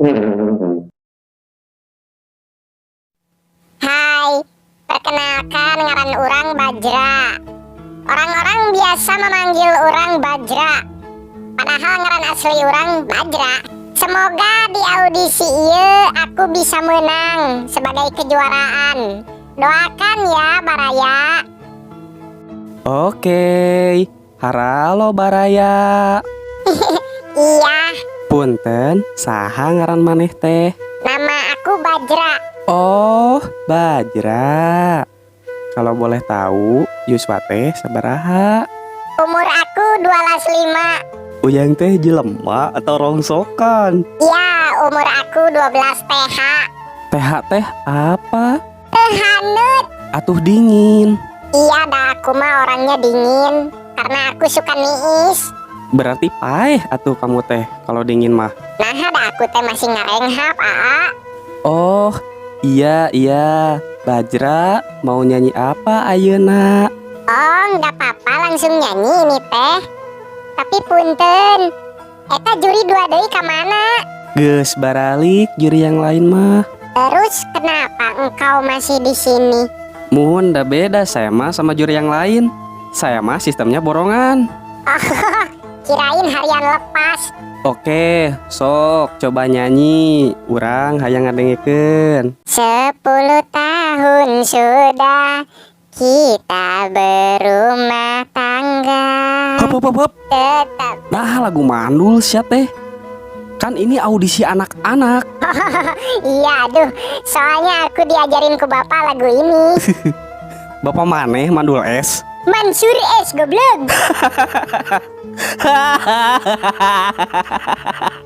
Hai, perkenalkan, ngaran urang Bajra. Orang-orang biasa memanggil urang Bajra. Padahal ngaran asli urang Bajra. Semoga di audisi ieu aku bisa menang sebagai kejuaraan. Doakan ya, Baraya. Oke, haralo, Baraya. Iya. Punten, saha ngaran maneh teh? Nama aku Bajra. Oh, Bajra. Kalau boleh tahu, yuswa teh sabaraha? Umur aku 25. Ujang teh jelema atau rongsokan? Ya, umur aku 12 TH. TH teh apa? Teu haneut. Atuh dingin. Iya dah, aku mah orangnya dingin karena aku suka niis. Berarti paeh atuh kamu teh kalau dingin mah. Nah, dah aku teh masih ngarenghap, Aa. Oh, iya. Bajra mau nyanyi apa ayeuna? Oh, nggak apa-apa, langsung nyanyi ini teh. Tapi punten, eta juri dua deui ka mana? Geus baralik juri yang lain mah. Terus kenapa engkau masih di sini? Muhun, dah beda saya mah sama juri yang lain. Saya mah sistemnya borongan. Oh, kirain harian lepas. Oke, sok coba nyanyi. Urang hayang ngadengekeun. 10 tahun sudah kita berumah tangga. Hop hop hop hop. Tetap. Nah, lagu mandul sia teh. Kan ini audisi anak-anak. Iya, aduh. Soalnya aku diajarin ku bapak lagu ini. Bapak maneh mandul es? Mansur S, goblok.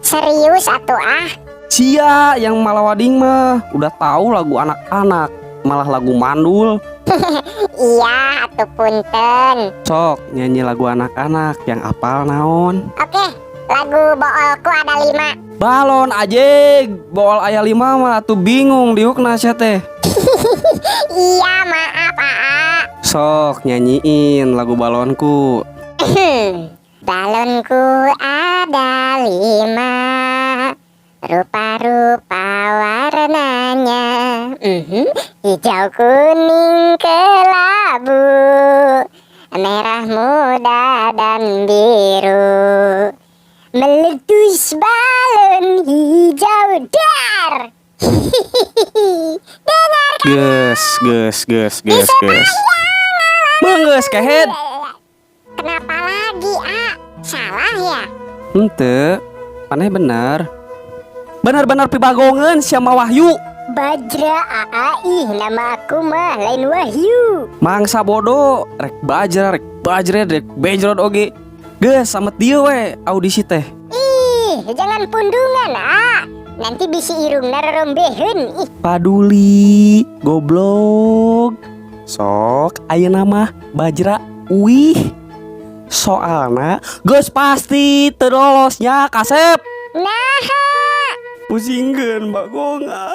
Serius atuh ah. Sia yang malawading mah udah tahu lagu anak-anak, malah lagu mandul. Iya, atuh punten. Sok nyanyi lagu anak-anak yang apal naon? Oke, lagu Boolku Ada Lima. Balon aja, bool aya lima mah tuh bingung diukna sia teh. Iya, maaf, Aa. Sok nyanyiin lagu Balonku. Balonku ada lima, rupa-rupa warnanya. Hijau, kuning, kelabu, merah muda dan biru. Meletus balon hijau dar. Dengar. Geus, geus, geus, geus, geus. Geus, kehed. Kenapa lagi, A? Salah ya? Henteu, maneh bener. Bener-bener pibagongeun sia mah, Wahyu. Bajra, Aa, ih, nama aku mah lain Wahyu. Mangsa bodoh, rek bajra, rek bajret, rek bejrot oge. Geus samet dieu we audisi teh. Ih, jangan pundungan, A. Nanti bisi irungna rorombeheun. Ih, Paduli, goblok. Sok, ayeuna mah Bajra uih. Soalna geus pasti teu lolosnya, kasep. Nah. Pusingkeun bagong ah.